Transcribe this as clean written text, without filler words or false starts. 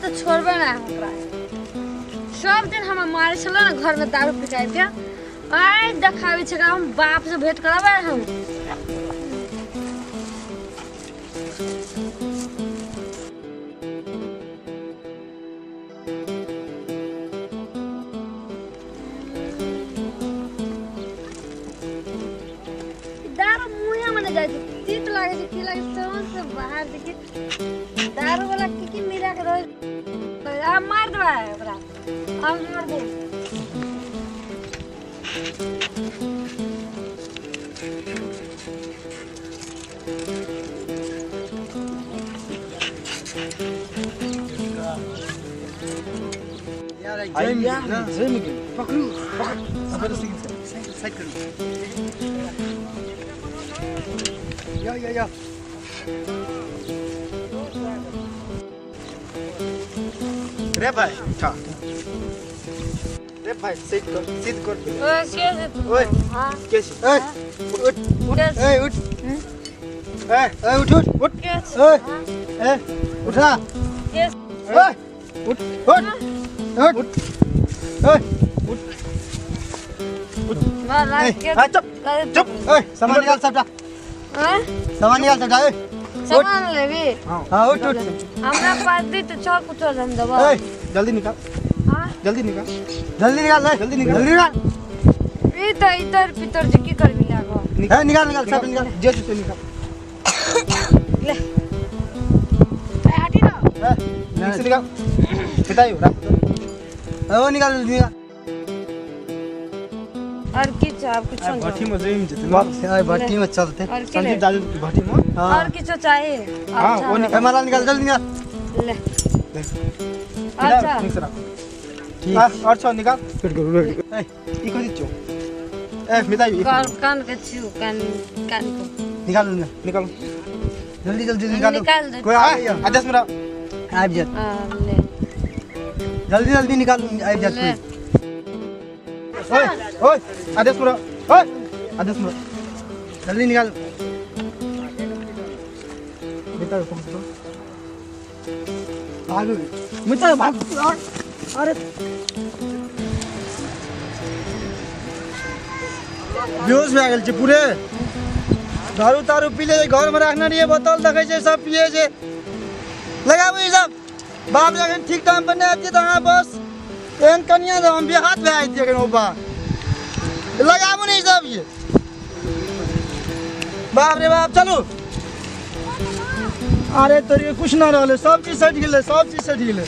तो छोड़बे ना हम ओकरा। सब दिन हमरा मारे छलै ने घर में दारू पिटाइ के, आइ देखाबै छै हम बाप से भेंट करबै हम। दारू मुँहे में जाइ छै, तीत लागै छै, की लागै छै से बाहर देखी दारू वाला की की मिला के रहै। आब मार देबै ओकरा, आब मार दे। जमि गेल, पकड़ू पकड़, साइड करू। या या या रे भाई, उठा रे भाई, सीध कर, सीध कर। ओए के ओए हां के छी? ए उठ उठ, ए उठ, ए ए उठ उठ उठ, ए ए उठा, के ए उठ उठ उठ, ए उठ उठ, मार चुप चुप। ए सामान निकाल सबटा, हैं सामान निकाल सबटा। ए सामान लेबी? हां उठ उठ, हमरा पास दी तो छह कुछो हम देबो। ए जल्दी निकाल, हां जल्दी निकाल, जल्दी निकाल, जल्दी निकाल, जल्दी निकाल। ई त इधर पितर जे की करबी लागो। ए निकाल निकाल सब निकाल, जे से निकाल। ले ए हटी ना, ए ठीक से निकाल, पिताई रख ओ निकाल निकाल। और की चाह कुछ नहीं, भट्टी में जइम जेते वापस, ए भट्टी में चलते संजीव दादू की भट्टी में। और किछो चाहिए? हां वो निकाल, माला निकाल, जल्दी निकाल। ले अच्छा ठीक से रख, ठीक और छो निकाल, फिर करू। ए ई कथि छौ? ए मिताई कान कान के छिउ, कान कान को निकाल निकाल, जल्दी जल्दी निकाल, निकाल दे। कोई आ गया आदेश मेरा आबि जात। हां ले जल्दी जल्दी निकाल, आबि जात कोई। ओए ओए आदेश मेरा, ओए आदेश मेरा, जल्दी निकाल। मिताई फोन करो, भागो मिताई भाग। अरे बेहोश भए गेल छै पूरे, दारू तारू पी ले, घर में रखने रहिए बोतल, देखै छै सब पिए छै। लगाबू ई सब, बाप जखन ठीक टाइम पर नहि अबितियै तऽ अहाँ बस एहन कनिया तऽ हम बेहात भए जैतियै एखन। ओ बा लगाबू ने ई सब, ये बाप रे बाप। चलू, अरे तोरी कुछ ना रहलै, सब चीज सटि गेलै, सब चीज सटि गेलै।